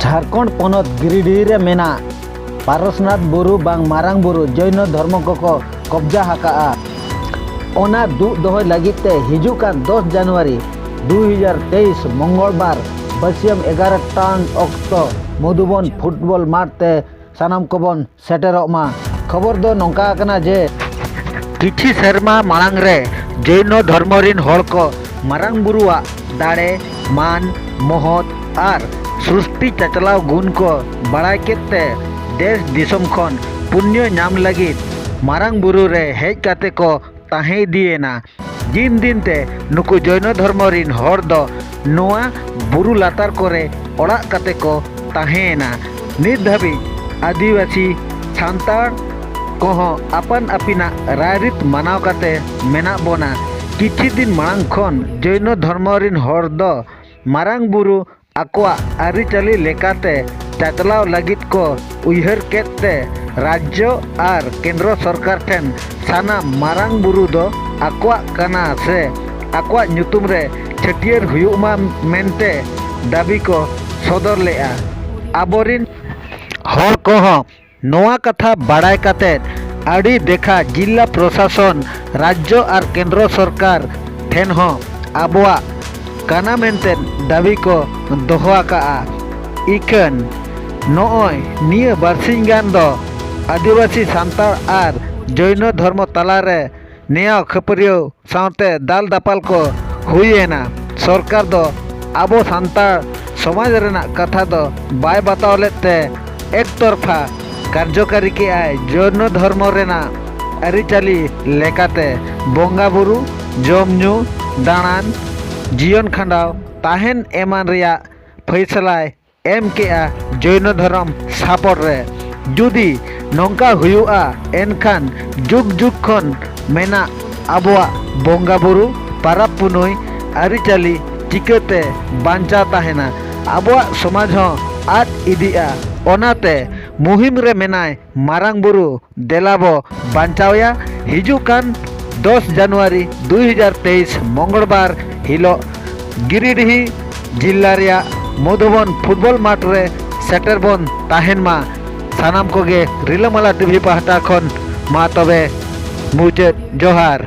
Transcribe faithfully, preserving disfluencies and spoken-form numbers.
ᱡᱷᱟᱲᱠᱷᱚᱸᱰ ᱯᱚᱱᱚᱛ ᱜᱤᱨᱤᱰᱤᱦ ᱨᱮ ᱢᱮᱱᱟᱜ ᱯᱟᱨᱚᱥᱱᱟᱛᱷ ᱵᱩᱨᱩ ᱵᱟᱝ ᱢᱟᱨᱟᱝ ᱵᱩᱨᱩ ᱡᱚᱭᱱᱚ ᱫᱷᱚᱨᱢᱚ ᱠᱚᱠᱚ ᱠᱚᱵᱽᱡᱟ ᱟᱠᱟᱫᱼᱟ᱾ ᱚᱱᱟ ᱫᱩᱜ ᱫᱚᱦᱚᱭ ᱞᱟᱹᱜᱤᱫ ᱛᱮ ᱦᱤᱡᱩᱜ ᱠᱟᱱ ᱫᱚᱥ ᱡᱟᱱᱩᱣᱟᱨᱤ ᱫᱩ ᱦᱟᱡᱟᱨ ᱛᱮᱭᱤᱥ ᱢᱚᱝᱜᱚᱞᱵᱟᱨ ᱵᱟᱹᱥᱭᱟᱹᱢ ᱮᱜᱟᱨᱚ ᱴᱟᱲᱟᱝ ᱚᱠᱛᱚ ᱢᱚᱫᱷᱩᱵᱚᱱ ᱯᱷᱩᱴᱵᱚᱞ ᱢᱟᱴᱷ ᱛᱮ ᱥᱟᱱᱟᱢ ᱠᱚᱵᱚᱱ ᱥᱮᱴᱮᱨᱚᱜ ᱢᱟ᱾ ᱠᱷᱚᱵᱚᱨ ᱫᱚ ᱱᱚᱝᱠᱟ ᱟᱠᱟᱱᱟ ᱡᱮ, ᱠᱤᱪᱷᱤ ᱥᱮᱨᱢᱟ ᱢᱟᱲᱟᱝ ᱨᱮ ᱡᱚᱭᱱᱚ ᱫᱷᱚᱨᱢᱚ ᱨᱤᱱ ᱦᱚᱲ ᱠᱚ ᱢᱟᱨᱟᱝ ᱵᱩᱨᱩᱣᱟᱜ ᱫᱟᱲᱮ, ᱢᱟᱱ, ᱢᱚᱦᱚᱛ ᱟᱨ ᱥᱨᱩᱥᱴᱤ ᱪᱟᱪᱞᱟᱣ ᱜᱩᱱ ᱠᱚ ᱵᱟᱲᱟᱭ ᱠᱮᱫ ᱛᱮ ᱫᱮᱥ ᱫᱤᱥᱚᱢ ᱠᱷᱚᱱ ᱯᱩᱱᱭᱟᱹ ᱧᱟᱢ ᱞᱟᱹᱜᱤᱫ ᱢᱟᱨᱟᱝ ᱵᱩᱨᱩ ᱨᱮ ᱦᱮᱡ ᱠᱟᱛᱮ ᱠᱚ ᱛᱟᱦᱮᱸ ᱤᱫᱤᱭᱮᱱᱟ᱾ ᱫᱤᱱ ᱫᱤᱱ ᱛᱮ ᱱᱩᱠᱩ ᱡᱚᱭᱱᱚ ᱫᱷᱚᱨᱢᱚ ᱨᱤᱱ ᱦᱚᱲ ᱫᱚ ᱱᱚᱣᱟ ᱵᱩᱨᱩ ᱞᱟᱛᱟᱨ ᱠᱚᱨᱮ ᱚᱲᱟᱜ ᱠᱟᱛᱮ ᱠᱚ ᱛᱟᱦᱮᱸᱭᱮᱱᱟ᱾ ᱱᱤᱛ ᱫᱷᱟᱹᱵᱤᱡ ᱟᱹᱫᱤᱵᱟᱹᱥᱤ ᱥᱟᱱᱛᱟᱲ ᱠᱚᱦᱚᱸ ᱟᱯᱟᱱ ᱟᱹᱯᱤᱱᱟᱜ ᱨᱟᱭᱨᱤᱛ ᱢᱟᱱᱟᱣ ᱠᱟᱛᱮ ᱢᱮᱱᱟᱜ ᱵᱚᱱᱟ᱾ ᱠᱤᱪᱷᱤ ᱫᱤᱱ ᱢᱟᱲᱟᱝ ᱠᱷᱚᱱ ᱡᱚᱭᱱᱚ ᱫᱷᱚᱨᱢᱚ ᱨᱤᱱ ᱦᱚᱲ ᱫᱚ ᱢᱟᱨᱟᱝ ᱵᱩᱨᱩ ᱟᱠᱚᱣᱟᱜ ᱟᱹᱨᱤᱪᱟᱹᱞᱤ ᱞᱮᱠᱟᱛᱮ ᱪᱟᱪᱞᱟᱣ ᱞᱟᱹᱜᱤᱫ ᱠᱚ ᱩᱭᱦᱟᱹᱨ ᱠᱮᱫ ᱛᱮ ᱨᱟᱡᱽᱡᱚ ᱟᱨ ᱠᱮᱱᱫᱨᱚ ᱥᱚᱨᱠᱟᱨ ᱴᱷᱮᱱ ᱥᱟᱱᱟᱢ ᱢᱟᱨᱟᱝ ᱵᱩᱨᱩ ᱫᱚ ᱟᱠᱚᱣᱟᱜ ᱠᱟᱱᱟ ᱥᱮ ᱟᱠᱚᱣᱟᱜ ᱧᱩᱛᱩᱢ ᱨᱮ ᱪᱷᱟᱹᱴᱭᱟᱹᱨ ᱦᱩᱭᱩᱜ ᱢᱟ ᱢᱮᱱᱛᱮ ᱫᱟᱹᱵᱤ ᱠᱚ ᱥᱚᱫᱚᱨ ᱞᱮᱫᱼᱟ᱾ ᱟᱵᱚᱨᱤᱱ ᱦᱚᱲ ᱠᱚᱦᱚᱸ ᱱᱚᱣᱟ ᱠᱟᱛᱷᱟ ᱵᱟᱲᱟᱭ ᱠᱟᱛᱮ ᱟᱹᱰᱤ ᱫᱮᱠᱷᱟ ᱡᱤᱞᱞᱟ ᱯᱨᱚᱥᱟᱥᱚᱱ, ᱨᱟᱡᱽᱡᱚ ᱟᱨ ᱠᱮᱱᱫᱨᱚ ᱥᱚᱨᱠᱟᱨ ᱴᱷᱮᱱ ᱦᱚᱸ ᱟᱵᱚᱣᱟᱜ ᱠᱟᱱᱟ ᱢᱮᱱᱛᱮ ᱫᱟᱹᱵᱤ ᱠᱚ ᱫᱚᱦᱚ ᱟᱠᱟᱫᱼᱟ᱾ ᱤᱠᱷᱟᱹᱱ ᱱᱚᱜᱼᱚᱭ ᱱᱤᱭᱟᱹ ᱵᱟᱨᱥᱤᱧ ᱜᱟᱱ ᱫᱚ ᱟᱹᱫᱤᱵᱟᱹᱥᱤ ᱥᱟᱱᱛᱟᱲ ᱟᱨ ᱡᱚᱭᱱᱚ ᱫᱷᱚᱨᱢᱚ ᱛᱟᱞᱟᱨᱮ ᱱᱮᱭᱟᱣ ᱠᱷᱟᱹᱯᱟᱹᱨᱤᱭᱟᱹᱣ ᱥᱟᱶᱛᱮ ᱫᱟᱞ ᱫᱟᱯᱟᱞ ᱠᱚ ᱦᱩᱭᱮᱱᱟ᱾ ᱥᱚᱨᱠᱟᱨ ᱫᱚ ᱟᱵᱚ ᱥᱟᱱᱛᱟᱲ ᱥᱚᱢᱟᱡᱽ ᱨᱮᱱᱟᱜ ᱠᱟᱛᱷᱟ ᱫᱚ ᱵᱟᱭ ᱵᱟᱛᱟᱣ ᱞᱮᱫ ᱛᱮ ᱮᱠᱛᱚᱨᱯᱷᱟ ᱠᱟᱨᱡᱚᱠᱟᱨᱤ ᱠᱮᱜᱼᱟᱭ ᱡᱚᱭᱱᱚ ᱫᱷᱚᱨᱢᱚ ᱨᱮᱱᱟᱜ ᱟᱹᱨᱤᱪᱟᱹᱞᱤ ᱞᱮᱠᱟᱛᱮ ᱵᱚᱸᱜᱟ ᱵᱩᱨᱩ, ᱡᱚᱢ ᱧᱩ, ᱫᱟᱬᱟᱱ, ᱡᱤᱭᱚᱱ ᱠᱷᱟᱸᱰᱟᱣ, ᱛᱟᱦᱮᱱ ᱮᱢᱟᱱ ᱨᱮᱭᱟᱜ ᱯᱷᱟᱭᱥᱟᱞᱟᱭ ᱮᱢ ᱠᱮᱜᱼᱟ ᱡᱚᱭᱱᱚ ᱫᱷᱚᱨᱚᱢ ᱥᱟᱯᱚᱴ ᱨᱮ᱾ ᱡᱩᱫᱤ ᱱᱚᱝᱠᱟ ᱦᱩᱭᱩᱜᱼᱟ, ᱮᱱᱠᱷᱟᱱ ᱡᱩᱜᱽ ᱡᱩᱜᱽ ᱠᱷᱚᱱ ᱢᱮᱱᱟᱜ ᱟᱵᱚᱣᱟᱜ ᱵᱚᱸᱜᱟ ᱵᱩᱨᱩ, ᱯᱟᱨᱟᱵᱽ ᱯᱩᱱᱟᱹᱭ, ᱟᱹᱨᱤᱪᱟᱹᱞᱤ ᱪᱤᱠᱟᱹᱛᱮ ᱵᱟᱧᱪᱟᱣ ᱛᱟᱦᱮᱱᱟ? ᱟᱵᱚᱣᱟᱜ ᱥᱚᱢᱟᱡᱽ ᱦᱚᱸ ᱟᱫ ᱤᱫᱤᱜᱼᱟ᱾ ᱚᱱᱟᱛᱮ ᱢᱩᱦᱤᱢ ᱨᱮ ᱢᱮᱱᱟᱭ ᱢᱟᱨᱟᱝ ᱵᱩᱨᱩ, ᱫᱮᱞᱟ ᱵᱚ ᱵᱟᱧᱪᱟᱣᱮᱭᱟ᱾ ᱦᱤᱡᱩᱜ ᱠᱟᱱ ᱫᱚᱥ ᱡᱟᱱᱩᱣᱟᱨᱤ ᱫᱩ ᱦᱟᱡᱟᱨ ᱛᱮᱭᱤᱥ ᱢᱚᱝᱜᱚᱞᱵᱟᱨ ᱦᱤᱞᱳᱜ ᱜᱤᱨᱤᱰᱤᱦᱤ ᱡᱤᱞᱞᱟ ᱨᱮᱭᱟᱜ ᱢᱚᱫᱷᱩᱵᱚᱱ ᱯᱷᱩᱴᱵᱚᱞ ᱢᱟᱴᱷ ᱨᱮ ᱥᱮᱴᱮᱨ ᱵᱚᱱ ᱛᱟᱦᱮᱱ ᱢᱟ᱾ ᱥᱟᱱᱟᱢ ᱠᱚᱜᱮ ᱨᱤᱞᱟᱹᱢᱟᱞᱟ ᱴᱤᱵᱷᱤ ᱯᱟᱦᱴᱟ ᱠᱷᱚᱱ ᱢᱟ ᱛᱚᱵᱮ ᱢᱩᱪᱟᱹᱫ ᱡᱚᱦᱟᱨ᱾